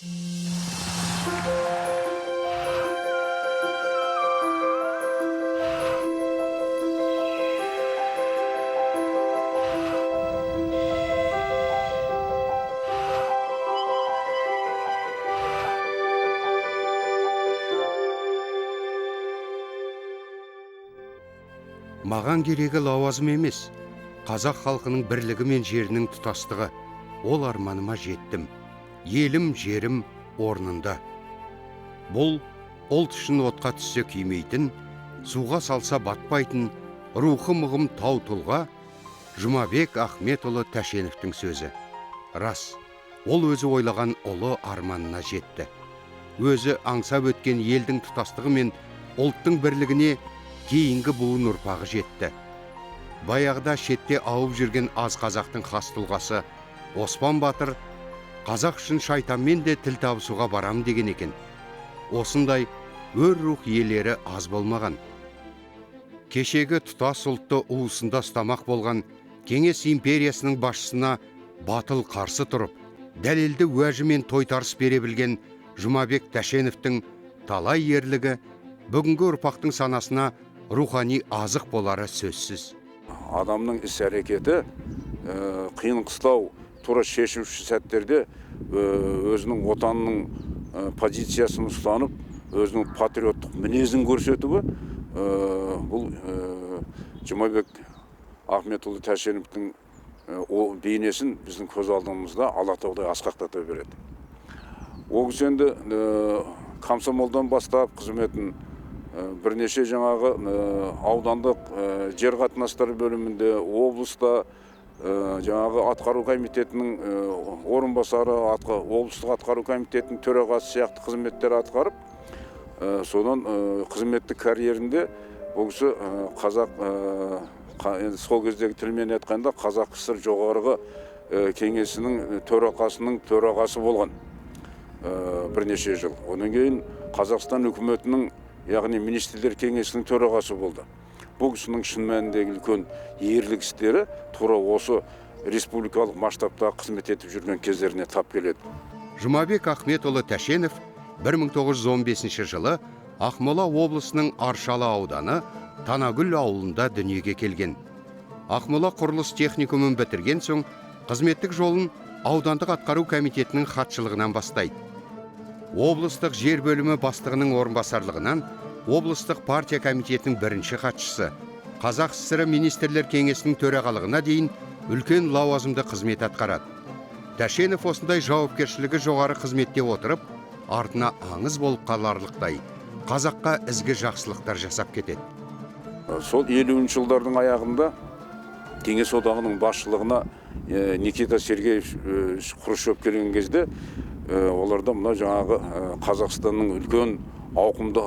Маған керегі лауазым емес, қазақ халқының бірлігі мен жерінің тұтастығы. Ол арманыма жеттім. Елім, жерім орнында. Бұл ұлт үшін отқа түссе күймейтін, суға салса батпайтын, рухы мұғым тау тұлға Жұмабек Ахметұлы Тәшеновтің сөзі. Рас, ол өзі ойлаған ұлы арманына жетті. Өзі аңсап өткен елдің тұтастығы мен ұлттың бірлігіне кейінгі буын ұрпағы жетті. Баяғыда шетте ауып жүрген аз қазақтың хас тұлғасы Оспан батыр қазақ үшін шайтанмен де тіл табысуға барам деген екен. Осындай өр рух иелері аз болмаған. Кешегі тұтас ұлтты уысында ұстамақ болған Кеңес империясының басшысына батыл қарсы тұрып, дәлелді уәжімен тойтарыс бере білген Жұмабек Тәшеновтің талай ерлігі бүгінгі ұрпақтың санасына рухани азық болары сөзсіз. Адамның іс-әрекеті қиын қыстау тура шешуші сәттерде өзінің отанының позициясын ұстанып, өзінің патриоттық мінезін көрсетуі, бұл Жұмабек Ахметұлы Тәшеновтің бейнесін біздің көз алдымызда Алатаудай асқақтата береді. Ол кісі енді комсомолдан бастап қызметін бірнеше жаңағы аудандық жер қатынастары бөлімінде, облыста жаңағы атқару комитетінің орынбасары, облыстық атқару комитетінің төрағасы сияқты қызметтер атқарып, содан қызметтік карьерінде бұл кісі қазақ, сол кездегі тілмен айтқанда, Қазақ КСР жоғарғы кеңесінің төрағасының төрағасы болған бірнеше жыл. Одан кейін Қазақстан үкіметінің, яғни министрлер кеңесінің төрағасы болды. Бұл кісінің шын мәніндегі үлкен ерлік істері тура осы республикалық масштабта қызмет етіп жүрген кездеріне тап келеді. Жұмабек Ахметұлы Тәшенов 1915 жылы Ақмола облысының Аршалы ауданы Танагүл ауылында дүниеге келген. Ақмола құрылыс техникумын бітірген соң қызметтік жолын аудандық атқару комитетінің хатшылығынан бастайды. Облыстық жер бөлімі бастығының орынбасарлығынан облыстық партия комитетінің бірінші хатшысы, Қазақ ССР министрлер кеңесінің төрағалығына дейін үлкен лауазымды қызмет атқарады. Тәшенов осындай жауапкершілігі жоғары қызметте отырып, артына аңыз болып қаларлықтай қазаққа ізгі жақсылықтар жасап кетеді. Сол 50 жылдардың аяғында Кеңес одағының басшылығына Никита Сергеевич Хрущев келген кезде, оларда мына жаңағы Қазақстанның үлкен ауқымды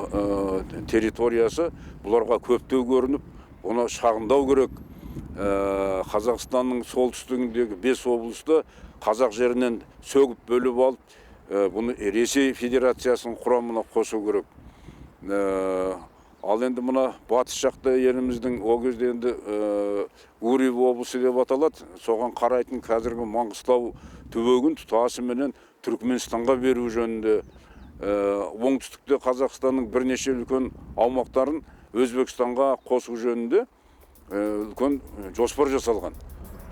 территориясы бұларға көптеу көрініп, оны шағындау керек. Қазақстанның солтүстігіндегі 5 облысты қазақ жерінен сөгіп бөліп алып, бұны Ресей Федерациясының құрамына қосу керек. Ал енді мына батыс жақта еліміздің ол кезде енді Гурьев облысы деп аталады, соған қарайтын қазіргі Маңғыстау түбегін тұтасыменен Түркменстанға беру жөнінде, оңтүстікте Қазақстанның бірнеше үлкен аумақтарын Өзбекстанға қосу жөнінде үлкен жоспар жасалған.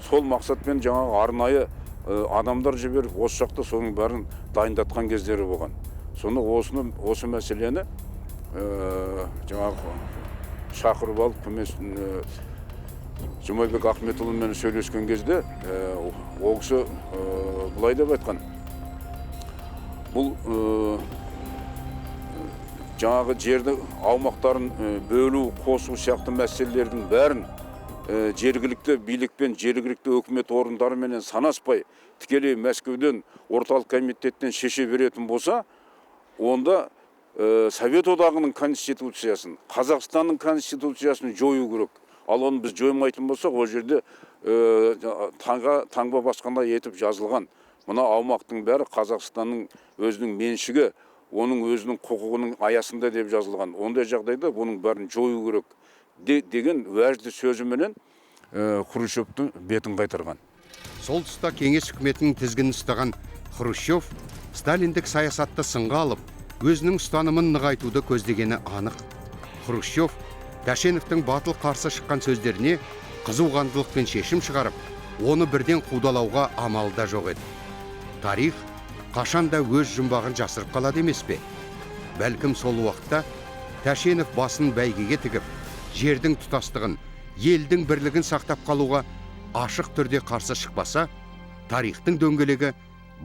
Сол мақсатпен жаңағы арнайы адамдар жіберіп, осы жақта соның бәрін дайындатқан кездері болған. Соны осы мәселені жаңағы шақырып алып, Жұмабек Ахметұлымен сөйлескен кезде ол кісі былай деп айтқан: бұл жаңағы жердің аумақтарын бөлу, қосу сияқты мәселелердің бәрін жергілікті билікпен, жергілікті өкімет орындарыменен санаспай, тікелей Мәскеуден, орталық комитеттен шеше беретін болса, онда Совет одағының конституциясын, Қазақстанның конституциясын жою керек. Ал оны біз жоймайтын болсақ, ол жерде таңба басқандай етіп жазылған. Мына аумақтың бәрі Қазақстанның өзінің меншігі, оның өзінің құқығының аясында деп жазылған. Ондай жағдайда бұның бәрін жою керек деген уәжді сөзіменен Хрущевтің бетін қайтарған. Сол тұста кеңес үкіметінің тізгінін ұстаған Хрущев Сталиндік саясатты сынға алып, өзінің ұстанымын нығайтуды көздегені анық. Хрущев Тәшеновтің батыл қарсы шыққан сөздеріне қызуқандылықпен шешім шығарып, оны бірден қудалауға амалы да жоқ еді. Тарих қашанда өз жұмбағын жасырып қалады емес пе? Бәлкім сол уақытта Тәшенов басын бәйгеге тігіп, жердің тұтастығын, елдің бірлігін сақтап қалуға ашық түрде қарсы шықпаса, тарихтың дөңгелегі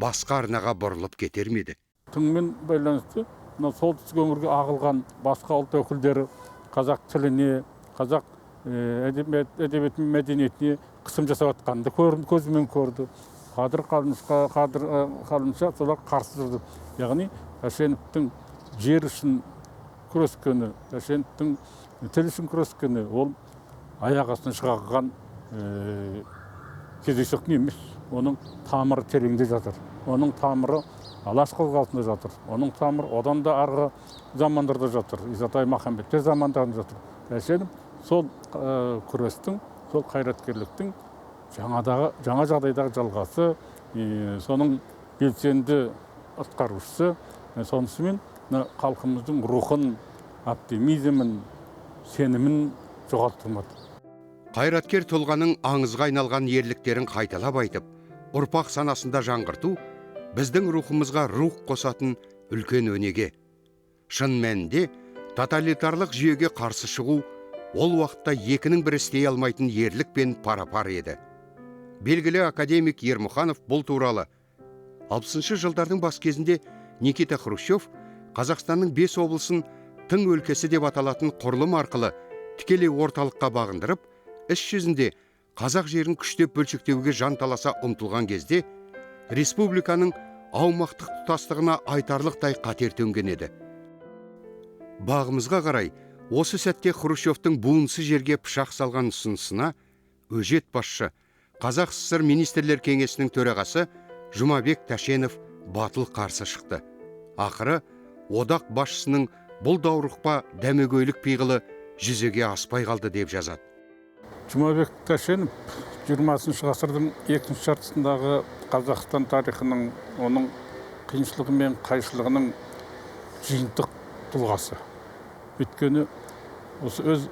басқа арнаға бұрылып кетер ме еді? Тыңмен байланысты мына солтүстік өңірге ағылған басқа ұлт өкілдері қазақ тіліне, қазақ әдебиеті мәдениетіне қысым жасап жатқанын да көзімен көрді. Қадыр қалымша солар қарсы тұрды. Яғни Тәшеновтің жер үшін күрескені, Тәшеновтің тіл үшін күрескені ол аяқ астынан шығарған кездейсоқ емес. Оның тамыры тереңде жатыр. Оның тамыры Алаш қозғалысында жатыр. Оның тамыры одан да арғы замандарда жатыр. Исатай Махамбеттер замандарында жатыр. Тәшенов сол күрестің, сол қайраткерліктің жаңа жағдайдағы жалғасы, соның белсенді атқарушысы, сонысымен халқымыздың рухын, оптимизмін, сенімін жоғалттырмады. Қайраткер тұлғаның аңызға айналған ерліктерін қайталап айтып, ұрпақ санасында жаңғырту біздің рухымызға рух қосатын үлкен өнеге. Шын мәнінде тоталитарлық жүйеге қарсы шығу ол уақытта екінің бірі істей алмайтын ерлікпен пара-пар еді. Белгілі академик Ермұханов бұл туралы 60-шы жылдардың бас кезінде Никита Хрущев Қазақстанның 5 облысын тың өлкесі деп аталатын құрылым арқылы тікелей орталыққа бағындырып, іс жүзінде қазақ жерін күштеп бөлшектеуге жанталаса ұмтылған кезде республиканың аумақтық тұтастығына айтарлықтай қатер төнген еді. Бағымызға қарай, осы сәтте Хрущевтің буынсыз жерге пышақ салған ұсынысына өжет басшы, Қазақ СССР Министрлер Кеңесінің төрағасы Жұмабек Тәшенов батыл қарсы шықты. Ақыры, одақ басшысының бұл даурықпа дәмегөйлік пиғылы жүзеге аспай қалды деп жазады. Жұмабек Тәшенов 20 ғасырдың екінші жартысындағы Қазақстан тарихының, оның қиыншылығы мен қайшылығының жиынтық тұлғасы. Өйткені осы өз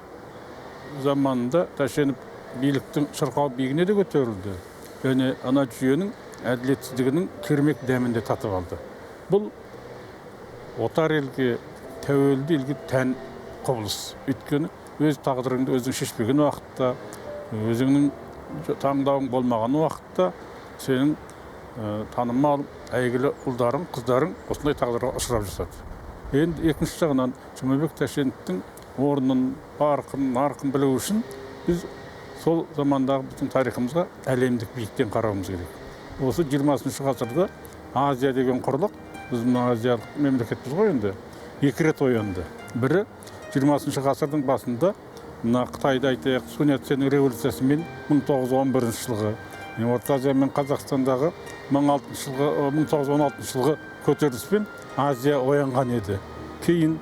заманында Тәшенов биліктің шырқау биігіне де көтерілді және ана жүйенің әділетсіздігінің кермек дәмін де татып алды. Бұл отар елге, тәуелді елге тән құбылыс. Өйткені өз тағдырыңды өзің шешпеген уақытта, өзіңнің таңдауың болмаған уақытта сенің танымал әйгілі ұлдарың, қыздарың осындай тағдырға ұшырап жатады. Енді екінші жағынан Жұмабек Тәшеновтің орнын, парқын, нарқын білу үшін біз сол замандағы біздің тарихымызға әлемдік биіктен қарауымыз керек. Осы 20 ғасырда Азия деген құрлық, біз мына азиялық мемлекетпіз ғой енді, екі рет оянды. Бірі 20 ғасырдың басында мына Қытайды айтайық, Сунь Ятсеннің революциясымен 1911 жылғы, Орта Азия мен Қазақстандағы 1916 жылғы көтеріліспен Азия оянған еді. Кейін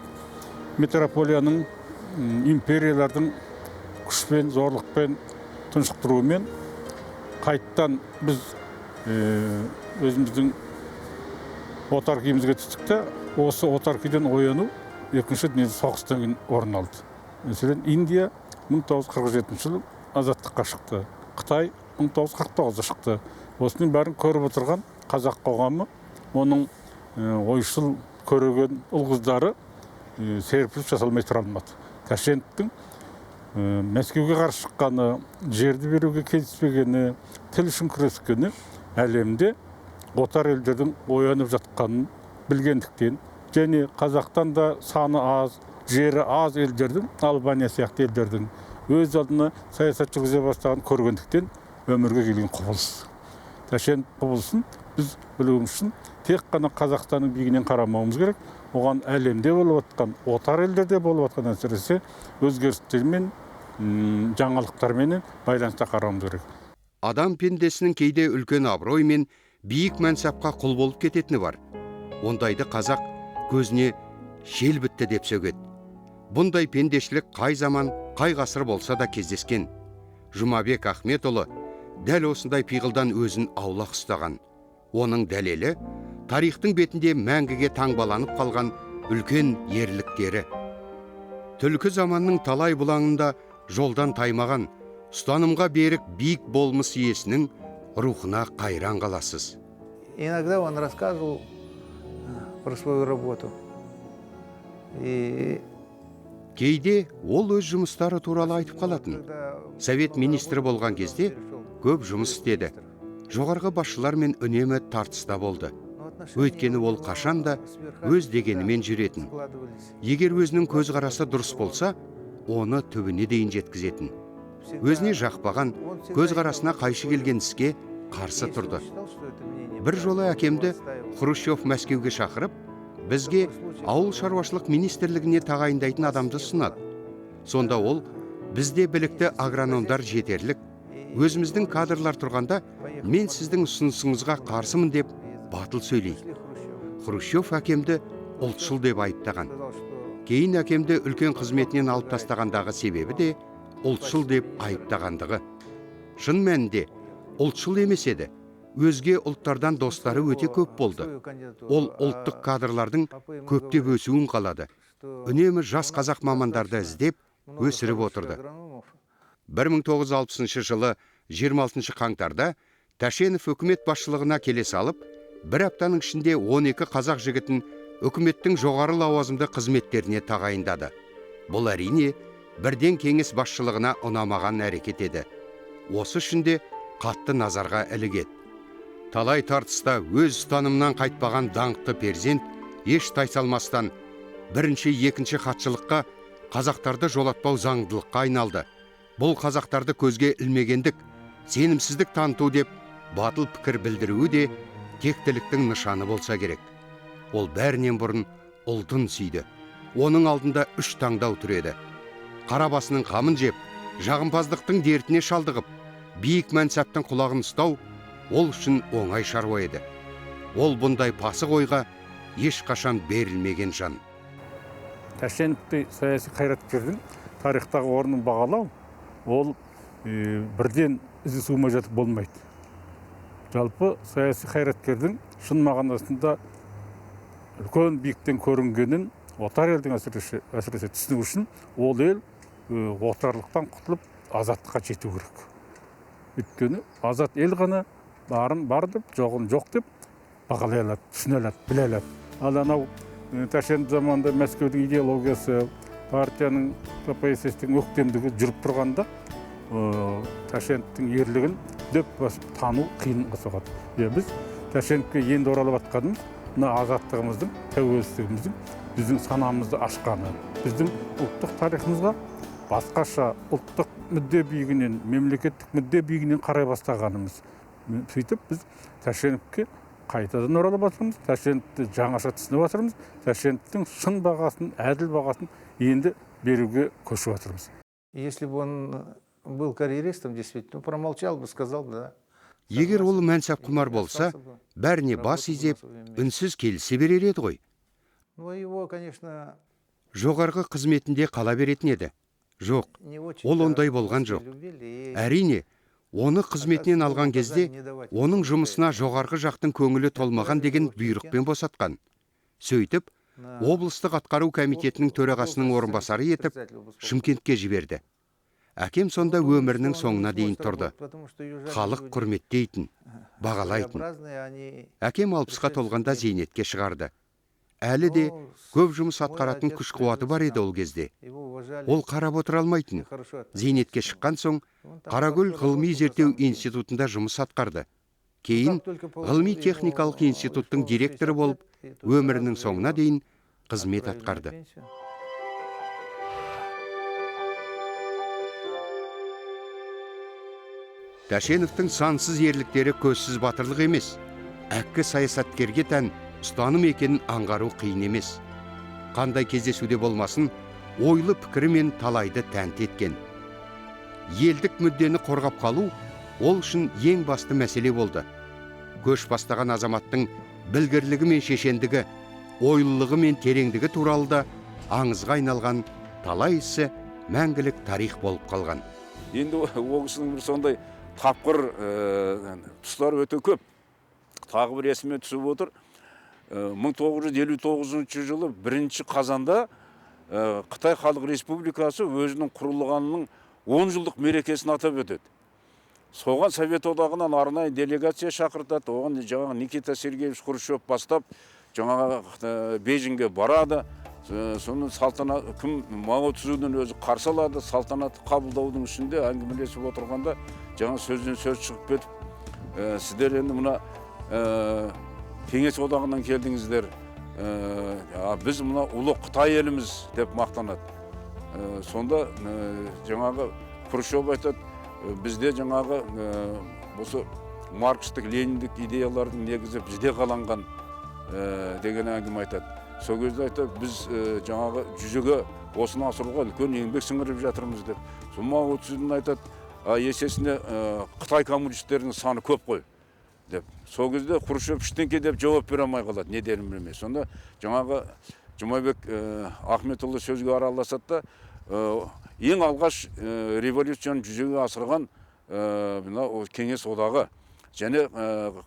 метрополияның, империялардың күшпен, зорлықпен тұншықтыруымен қайттан біз өзіміздің отар күйімізге түстік те, осы отар күйден ояну екінші дүниежүзілік соғыстан кейін орын алды. Мәселен, Индия 1947 жылы азаттыққа шықты, Қытай 1949-да шықты. Осының бәрін көріп отырған қазақ қоғамы, оның ойшыл көреген ұл-қыздары серпіліс жасалмай тұра алмады. Тәшеновтің Мәскеуге қарсы шыққаны, жерді беруге келіспегені, тіл үшін күрескені әлемде отар елдердің оянып жатқанын білгендіктен және Қазақтан да саны аз, жері аз елдердің, Албания сияқты елдердің өз алдына саясат жүргізе бастағанын көргендіктен өмірге келген құбылыс. Тәшенов құбылысын біз білуіміз үшін тек қана Қазақстанның биігінен қарамауымыз керек. Оған әлемде болып жатқан, отар елдерде болып жатқан әсіресе өзгерістермен, жаңалықтарменен байланыста қарауымыз керек. Адам пендесінің кейде үлкен абырой мен биік мәнсапқа құл болып кететіні бар. Ондайды қазақ көзіне шел бітті деп сөгеді. Бұндай пендешілік қай заман, қай ғасыр болса да кездескен. Жұмабек Ахметұлы дәл осындай пиғылдан өзін аулақ ұстаған. Оның дәлелі тарихтың бетінде мәңгіге таңбаланып қалған үлкен ерліктері. Түлкі заманның талай бұлаңында жолдан таймаған, ұстанымға берік биік болмыс иесінің рухына қайран қаласыз. Иногда он рассказывал про свою работу. И Кейде ол өз жұмыстары туралы айтып қалатын. Совет министрі болған кезде көп жұмыс істеді. Жоғарғы басшылармен үнемі тартыста болды. Өйткені ол қашанда өз дегенімен жүретін. Егер өзінің көзқарасы дұрыс болса, оны түбіне дейін жеткізетін. Өзіне жақпаған, көзқарасына қайшы келген іске қарсы тұрды. Бір жолы әкемді Хрущев Мәскеуге шақырып, бізге ауыл шаруашылық министрлігіне тағайындайтын адамды ұсынады. Сонда ол, бізде білікті агрономдар жетерлік, өзіміздің кадрлар тұрғанда, мен сіздің ұсынысыңызға қарсымын деп батыл сөйлейді. Хрущев әкемді ұлтшыл деп айыптаған. Кейін әкемді үлкен қызметінен алып тастағандағы себебі де ұлтшыл деп айыптағандығы. Шын мәнінде ұлтшыл емес еді. Өзге ұлттардан достары өте көп болды. Ол ұлттық кадрлардың көптеп өсуін қалады. Үнемі жас қазақ мамандарды іздеп, өсіріп отырды. 1960 жылы 26 қаңтарда Тәшенов үкімет басшылығына келе салып, бір аптаның ішінде 12 қазақ жігітін үкіметтің жоғары лауазымды қызметтеріне тағайындады. Бұл әрине бірден кеңес басшылығына ұнамаған әрекет еді. Осы үшін де қатты назарға ілігеді. Талай тартыста өз ұстанымынан қайтпаған даңқты перзент еш тайсалмастан бірінші, екінші хатшылыққа қазақтарды жолатпау заңдылыққа айналды. Бұл қазақтарды көзге ілмегендік, сенімсіздік таныту деп батыл пікір білдіруі де тектіліктің нышаны болса керек. Ол бәрінен бұрын ұлтын сүйді. Оның алдында үш таңдау тұр еді. Қара басының қамын жеп, жағымпаздықтың дертіне шалдығып, биік мәнсаптың құлағын ұстау ол үшін оңай шаруа еді. Ол бұндай пасық ойға ешқашан берілмеген жан. Тәшеновтей саяси қайраткердің тарихтағы орнын бағалау, ол бірден ізі суымай жатып болмайды. Жалпы саяси қайраткердің шын мағынасында үлкен биіктен көрінгенін отар елдің әсіресе түсіну үшін ол ел отарлықтан құтылып азаттыққа жету керек. Өйткені азат ел ғана барын бар деп, жоғын жоқ деп бағалай алады, түсіне алады, біле алады. Ал анау Тәшенов заманында Мәскеудің идеологиясы, партияның, КПСС-тің өктемдігі жүріп тұрғанда Тәшеновтің ерлігін дөп басып тану қиынға соғады. Біз Тәшеновке енді оралып жатқанымыз мына азаттығымыздың, тәуелсіздігіміздің біздің санамызды ашқаны, біздің ұлттық тарихымызға басқаша ұлттық мүдде биігінен, мемлекеттік мүдде биігінен қарай бастағанымыз. Сөйтіп біз Тәшеновке қайтадан оралып жатырмыз, Тәшеновті жаңаша түсініп жатырмыз, Тәшеновтің шын бағасын, әділ бағасын енді беруге көшіп жатырмыз. Если бы он был карьеристом, действительно, промолчал бы, сказал бы, да. Егер ол мәнсап құмар болса, бәріне бас изеп, үнсіз келісе берер еді ғой. Жоғарғы қызметінде қала беретін еді. Жоқ, ол ондай болған жоқ. Әрине, оны қызметінен алған кезде, оның жұмысына жоғарғы жақтың көңілі толмаған деген бұйрықпен босатқан. Сөйтіп, облыстық атқару комитетінің төрағасының орынбасары етіп, Шымкентке жіберді. Әкем сонда өмірінің соңына дейін тұрды. Халық құрметтейтін, бағалайтын. Әкем 60-қа толғанда зейнетке шығарды. Әлі де көп жұмыс атқаратын күш қуаты бар еді ол кезде. Ол қарап отыра алмайтын. Зейнетке шыққан соң Қаракөл ғылыми зерттеу институтында жұмыс атқарды. Кейін ғылыми техникалық институттың директоры болып, өмірінің соңына дейін қызмет атқарды. Тәшеновтің сансыз ерліктері көзсіз батырлық емес, әккі саясаткерге тән ұстаным екенін аңғару қиын емес. Қандай кездесуде болмасын, ойлы пікірімен талайды тәнті еткен. Елдік мүддені қорғап қалу ол үшін ең басты мәселе болды. Көш бастаған азаматтың білгірлігі мен шешендігі, ойлылығы мен тереңдігі туралы да аңызға айналған талай ісі мәңгілік тарих болып қалған. Енді ол кісінің бір сондай тапқыр тұстары өте көп. Тағы бір есіме түсіп отыр. 1959 жылы 1 қазанда Қытай Халық Республикасы өзінің құрылғанының 10 жылдық мерекесін атап өтеді. Соған Совет Одағынан арнайы делегация шақыртады. Оған жаңағы Никита Сергеевич Хрущев бастап жаңағы Бейжіңге барады. Соны салтанат кім Мао Цзэдун өзі қарсы алады. Салтанатты қабылдаудың ішінде әңгімелесіп отырғанда жаңа сөзден сөз шығып кетіп, сіздер енді мына Кеңес Одағынан келдіңіздер, біз мына ұлы Қытай еліміз деп мақтанады. Сонда жаңағы Хрущев айтады, бізде жаңағы осы маркстік, лениндік идеялардың негізі бізде қаланған деген әңгіме айтады. Сол кезде айтады, біз жаңағы жүзеге осыны асыруға үлкен еңбек сіңіріп жатырмыз деп. Сол Мао Цзэдун айтады, есесіне Қытай коммунистерінің саны көп қой деп. Сол кезде Хрущев ештеңке деп жауап бере алмай қалады, не дерін білмей. Сонда жаңағы Жұмабек Ахметұлы сөзге араласады да, ең алғаш революцияны жүзеге асырған мына Кеңес Одағы және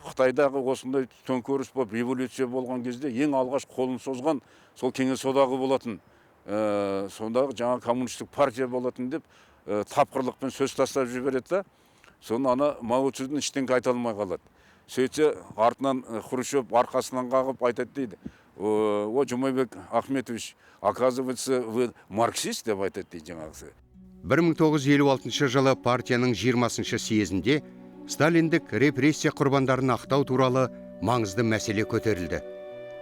Қытайдағы осындай төңкеріс болып революция болған кезде ең алғаш қолын созған сол Кеңес Одағы болатын, сондағы жаңа коммунистік партия болатын деп тапқырлықпен сөз тастап жібереді да. Соны ана Мао Цзэдун ештеңке айта алмай қалады. Сөйтсе артынан Хрущев арқасынан қағып айтады дейді: «О, Жұмабек Ахметович, оказывается, вы марксист», деп айтады дейді жаңағысы. 1956 жылы партияның 20 съезінде сталиндік репрессия құрбандарын ақтау туралы маңызды мәселе көтерілді.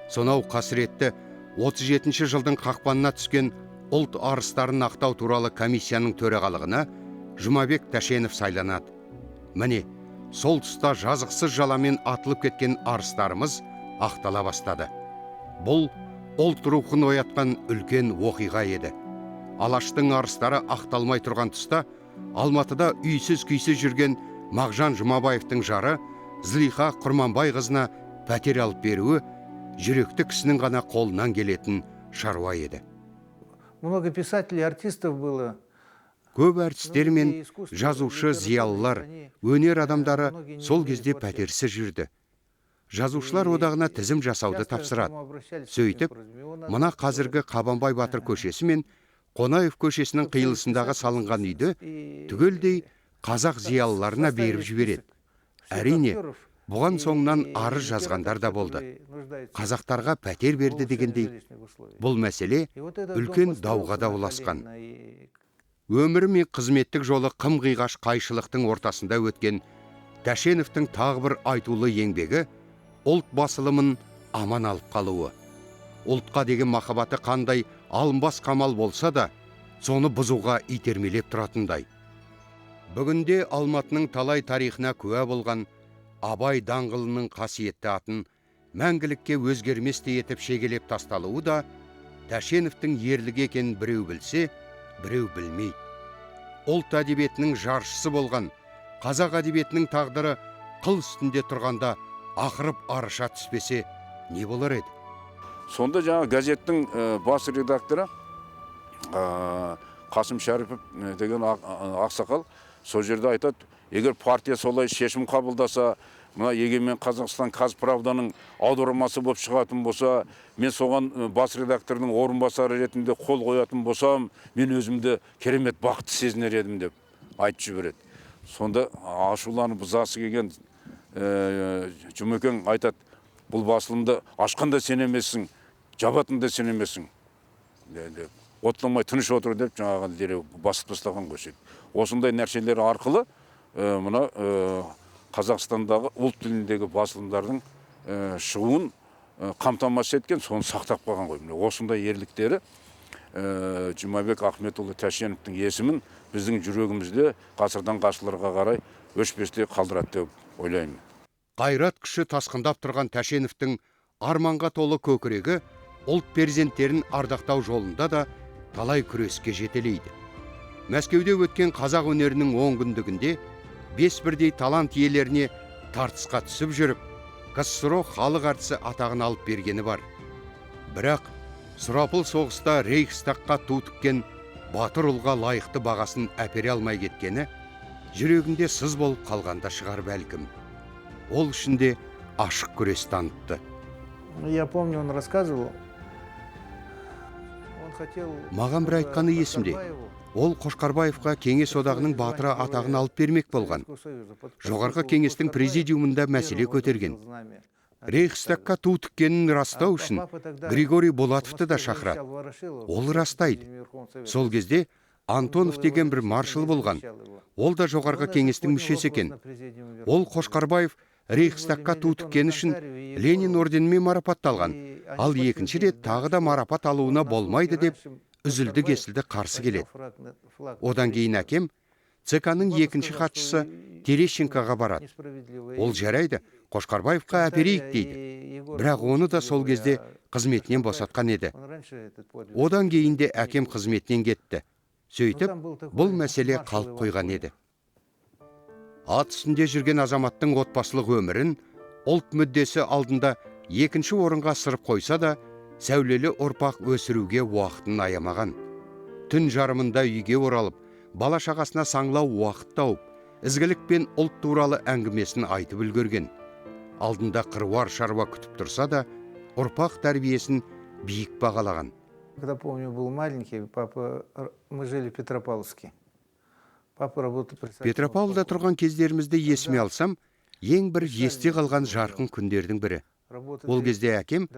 Сонау қасіретті 37 жылдың қақпанына түскен ұлт арыстарын ақтау туралы комиссияның төрағалығына Жұмабек Тәшенов сайланады. Міне, сол тұста жазықсыз жаламен атылып кеткен арыстарымыз ақтала бастады. Бұл ұлт рухын оятқан үлкен оқиға еді. Алаштың арыстары ақталмай тұрған тұста Алматыда үйсіз күйсіз жүрген Мағжан Жұмабаевтың жары Зылиха Құрманбай қызына пәтер алып беруі жүректі кісінің ғана қолынан келетін шаруа еді. Много писателей, артистов было. Көп әртістер мен жазушы зиялылар, өнер адамдары сол кезде пәтерсіз жүрді. Жазушылар одағына тізім жасауды тапсырады. Сөйтіп, мына қазіргі Қабанбай батыр көшесі мен Қонаев көшесінің қиылысындағы салынған үйді түгелдей қазақ зиялыларына беріп жібереді. Әрине, бұған соңынан арыз жазғандар да болды. Қазақтарға пәтер берді дегендей, бұл мәселе үлкен дауға да ұласқан. Өмірі мен қызметтік жолы қым қиғаш қайшылықтың ортасында өткен Тәшеновтің тағы бір айтулы еңбегі ұлт басылымын аман алып қалуы. Ұлтқа деген махаббаты қандай алынбас қамал болса да, соны бұзуға итермелеп тұратындай. Бүгінде Алматының талай тарихына куә болған Абай даңғылының қасиетті атын мәңгілікке өзгерместей етіп шегелеп тасталуы да Тәшеновтің ерлігі екенін біреу білсе, біреу білмейді. Ұлт әдебиетінің жаршысы болған қазақ әдебиетінің тағдыры қыл үстінде тұрғанда ақырып арыша түспесе не болар еді? Сонда жаңа газеттің бас редакторы Қасым Шәріпов деген ақсақал сол жерде айтады, егер партия солай шешім қабылдаса, мына Егемен Қазақстан Қазправданың аудармасы болып шығатын болса, мен соған бас редактордың орынбасары ретінде қол қоятын болсам, мен өзімді керемет бақытты сезінер едім деп айтып жібереді. Сонда ашуланып ызасы келген Жұмекең айтады, бұл басылымды ашқан да сен емессің, жабатын да сен емессің деп, оттамай тыныш отыр деп жаңағы дереу басып тастаған ғой сөйтіп. Осындай нәрселер арқылы мына Қазақстандағы ұлт тіліндегі басылымдардың шығуын қамтамасыз еткен, соны сақтап қалған ғой. Міне осындай ерліктері Жұмабек Ахметұлы Тәшеновтің есімін біздің жүрегімізде ғасырдан ғасырларға қарай өшпестей қалдырады деп ойлаймын. Қайрат күші тасқындап тұрған Тәшеновтің арманға толы көкірегі ұлт перзенттерін ардақтау жолында да талай күреске жетелейді. Мәскеуде өткен қазақ өнерінің 10 күндігінде 5 бірдей талант иелеріне тартысқа түсіп жүріп, КСРО халық әртісі атағын алып бергені бар. Бірақ сұрапыл соғыста Рейхстагқа ту тіккен батыр ұлға лайықты бағасын әпере алмай кеткені жүрегінде сыз болып қалғанда шығар бәлкім. Ол үшін де ашық күрес танытты. Я помню, он рассказывал, он хотел. Маған бір айтқаны есімде. Ол Қошқарбаевқа Кеңес Одағының батыры атағын алып бермек болған. Жоғарғы кеңестің президиумында мәселе көтерген. Рейхстагқа ту тіккенін растау үшін Григорий Болатовты да шақырады. Ол растайды. Сол кезде Антонов деген бір маршал болған. Ол да жоғарғы кеңестің мүшесі екен. Ол Қошқарбаев Рейхстагқа ту тіккені үшін Ленин орденімен марапатталған. Ал екінші рет тағы да марапат алуына болмайды деп үзілді кесілді қарсы келеді. Одан кейін әкем ЦК-ның екінші хатшысы Терещенкоға барады. Ол жарайды, Қошқарбаевқа әперейік дейді. Бірақ оны да сол кезде қызметінен босатқан еді. Одан кейін де әкем қызметінен кетті. Сөйтіп, бұл мәселе қалып қойған еді. Ат үстінде жүрген азаматтың отбасылық өмірін ұлт мүддесі алдында екінші орынға сырып қойса да, сәулелі ұрпақ өсіруге уақытын аямаған. Түн жарымында үйге оралып, бала шағасына саңлау уақыт тауып, ізгілік пен ұлт туралы әңгімесін айтып үлгерген. Алдында қыруар шаруа күтіп тұрса да, ұрпақ тәрбиесін биік бағалаған. Когда, помню, был маленький, папа, мы жили в Петропавловске. Папа работал председателем. Петропавлда тұрған кездерімізді есіме алсам, ең бір есте қалған жарқын күндердің бірі. Ол кезде әкем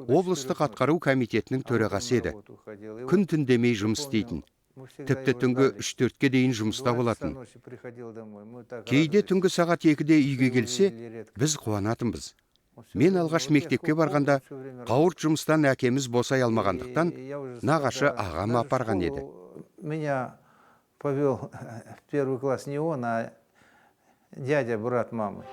облыстық атқару комитетінің төрағасы еді. Күн түн демей жұмыс істейтін. Тіпті түнгі 3-4-ке дейін жұмыста болатын. Кейде түнгі сағат 2-де үйге келсе, біз қуанатынбыз. Мен алғаш мектепке барғанда қауырт жұмыстан әкеміз босай алмағандықтан нағашы ағам апарған еді. Меня повел в первый класс не он, а дядя, брат мамы.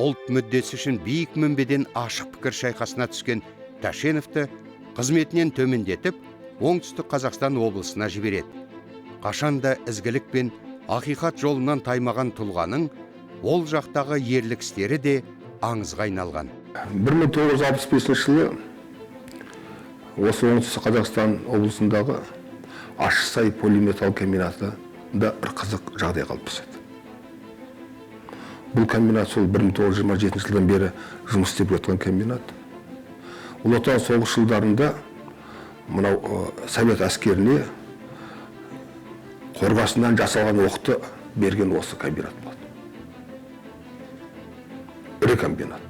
Ұлт мүддесі үшін биік мінбеден ашық пікір шайқасына түскен Тәшеновті қызметінен төмендетіп, Оңтүстік Қазақстан облысына жібереді. Қашанда ізгілік пен ақиқат жолынан таймаған тұлғаның ол жақтағы ерлік істері де аңызға айналған. 1965 жылы осы Оңтүстік Қазақстан облысындағы Ащысай полиметалл комбинатында бір қызық жағдай қалыптасады. Бұл комбинат сол 1927 жылдан бері жұмыс істеп жатқан комбинат. Ұлы Отан соғыс жылдарында мынау совет әскеріне қорғасынан жасалған оқты берген осы комбинат болды. Ірі комбинат.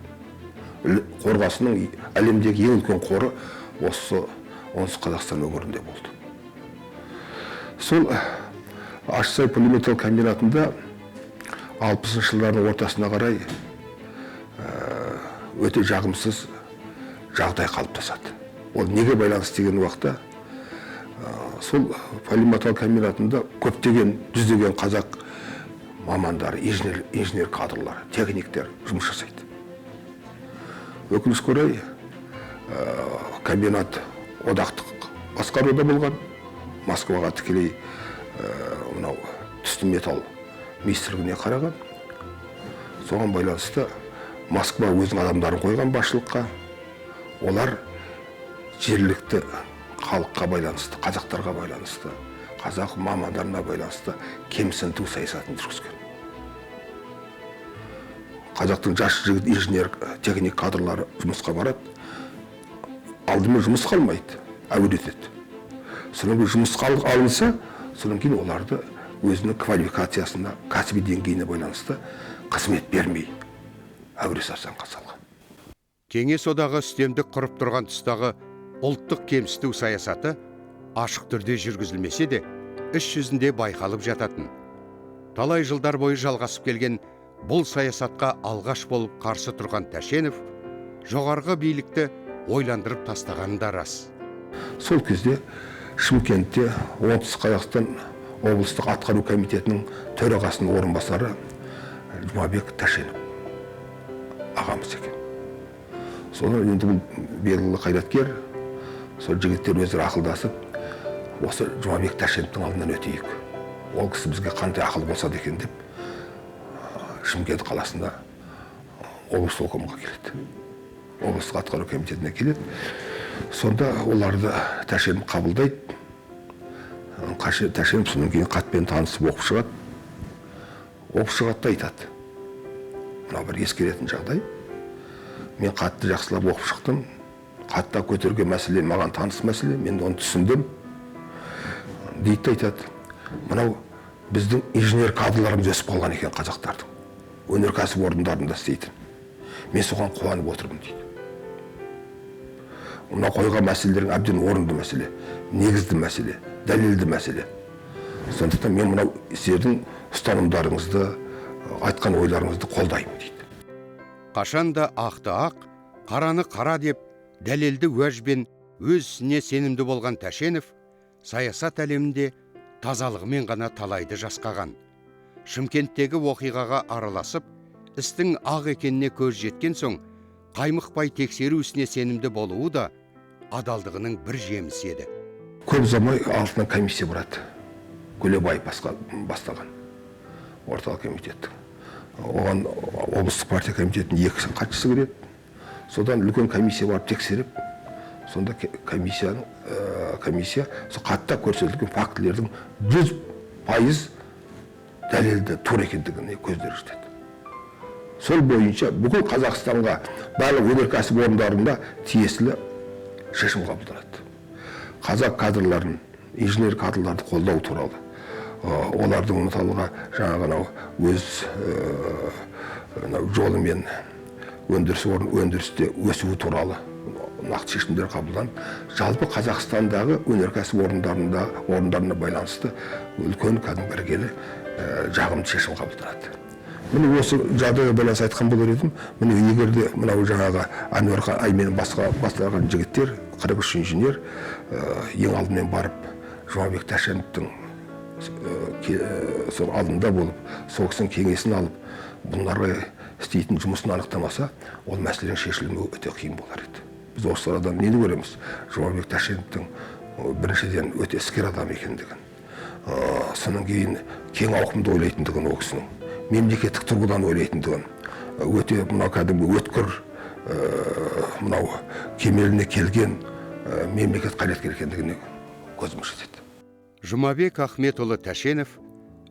Қорғасының әлемдегі ең үлкен қоры осы Оңтүстік Қазақстан өңірінде болды. Сол Ащысай полиметалл комбинатында 60 жылдардың ортасына қарай өте жағымсыз жағдай қалыптасады. Ол неге байланысты деген уақытта сол полиметалл комбинатында көптеген жүздеген қазақ мамандары, инженер кадрлар, техниктер жұмыс жасайды. Өкінішке орай, комбинат одақтық басқаруда болған. Москваға тікелей мынау түсті металл министрлігіне қараған. Соған байланысты Москва өзінің адамдарын қойған басшылыққа. Олар жергілікті халыққа байланысты, қазақтарға байланысты, қазақ мамандарына байланысты кемсінту саясатын жүргізген. Қазақтың жас жігіт инженер, техник кадрлары жұмысқа барады. Алдымен жұмысқа алмайды, әуретеді. Содан кейін жұмысқа алынса, содан кейін оларды өзінің квалификациясына, кәсіби деңгейіне байланысты қызмет бермей әуре сарсаңға салған. Кеңес Одағы үстемдік құрып тұрған тұстағы ұлттық кемсіту саясаты ашық түрде жүргізілмесе де, іс жүзінде байқалып жататын. Талай жылдар бойы жалғасып келген бұл саясатқа алғаш болып қарсы тұрған Тәшенов жоғарғы билікті ойландырып тастағаны да рас. Сол кезде Шымкентте Оңтүстік Қазақстан облыстық атқару комитетінің төрағасының орынбасары Жұмабек Тәшенов ағамыз екен. Содан енді бұл белгілі қайраткер, сол жігіттер өздері ақылдасып, осы Жұмабек Тәшеновтің алдынан өтейік. Ол кісі бізге қандай ақыл қосады екен деп Шымкент қаласында облыс өлкомға келеді. Облыстық атқару комитетіне келеді. Сонда оларды Тәшенов қабылдайды. Тәшенов содан кейін хатпен танысып оқып шығады. Оқып шығады да айтады. Мынау бір ескеретін жағдай. Мен қатты жақсылап оқып шықтым. Қатты көтерген мәселе маған таныс мәселе, мен оны түсіндім. Дейді де айтады. Мынау біздің инженер кадрларымыз өсіп қалған екен қазақтардың. Өнеркәсіп орындарында істейтін. Мен соған қуанып отырмын дейді. Мына қойған мәселелерің әбден орынды мәселе, негізді мәселе, дәлелді мәселе. Сондықтан мен мынау сіздердің ұстанымдарыңызды, айтқан ойларыңызды қолдаймын дейді. Қашанда ақты ақ, қараны қара деп дәлелді уәжбен өз ісіне сенімді болған Тәшенов саясат әлемінде тазалығымен ғана талайды жасқаған. Шымкенттегі оқиғаға араласып, істің ақ екеніне көз жеткен соң, қаймықпай тексеру ісіне сенімді болуы да адалдығының бір жемісі еді. Көп ұзамай артынан комиссия барады. Көлебаев бастаған орталық комитеттің. Оған облыстық партия комитетінің екі хатшысы кіреді. Содан үлкен комиссия барып тексеріп, сонда комиссия сол хатта көрсетілген фактілердің 100% дәлелді тура екендігіне көздері жетеді. Сол бойынша бүкіл Қазақстанға барлық өнеркәсіп орындарында тиесілі шешім қабылданады. Қазақ кадрларын, инженер кадрларды қолдау туралы, олардың мысалға жаңағы өз жолымен өндірісте өсуі туралы нақты шешімдер қабылданып, жалпы Қазақстандағы өнеркәсіп орындарына байланысты үлкен кәдімгі іргелі жағымды шешім қабылданады. Міне осы жағдайға байланысты айтқан болар едім. Міне егер де мынау жаңағы Әнуар Аймен бастаған жігіттер, 43 инженер, ең алдымен барып Жұмабек Тәшеновтің сол алдында болып, сол кісінің кеңесін алып, бұларға істейтін жұмысын анықтамаса, ол мәселенің шешілуі өте қиын болар еді. Біз осы арадан нені көреміз? Жұмабек Тәшеновтің біріншіден өте іскер адам екендігін, содан кейін кең ауқымды ойлайтындығын, ол кісінің мемлекеттік тұрғыдан ойлайтындығын, өте мынау кәдімгі өткір, мынау кемеліне келген мемлекет қайраткері екендігіне көзіміз жетеді. Жұмабек Ахметұлы Тәшенов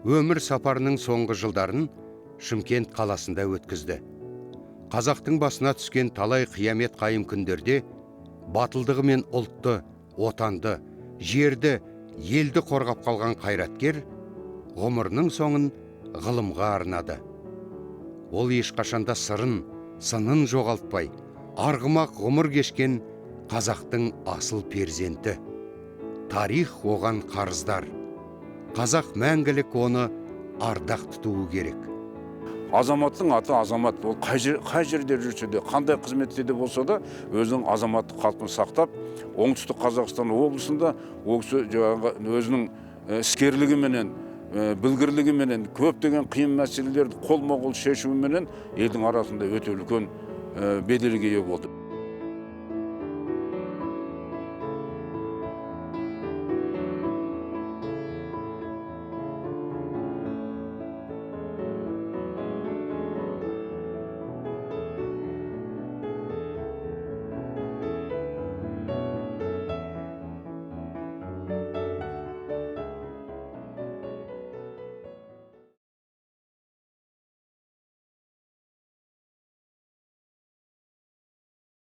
өмір сапарының соңғы жылдарын Шымкент қаласында өткізді. Қазақтың басына түскен талай қиямет қайым күндерде батылдығымен ұлтты, отанды, жерді, елді қорғап қалған қайраткер ғұмырының соңын ғылымға арнады. Ол ешқашанда сырын, сынын жоғалтпай, арғымақ ғұмыр кешкен қазақтың асыл перзенті. Тарих оған қарыздар. Қазақ мәңгілік оны ардақ тұтуы керек. Азаматтың аты азамат. Ол қай жерде жүрсе де, қандай қызметте де болса да, өзінің азаматтық қалпын сақтап, Оңтүстік Қазақстан облысында ол кісі өзінің іскерлігіменен, білгірлігіменен, көптеген қиын мәселелерді қолма-қол шешуіменен елдің арасында өте үлкен беделге ие болды.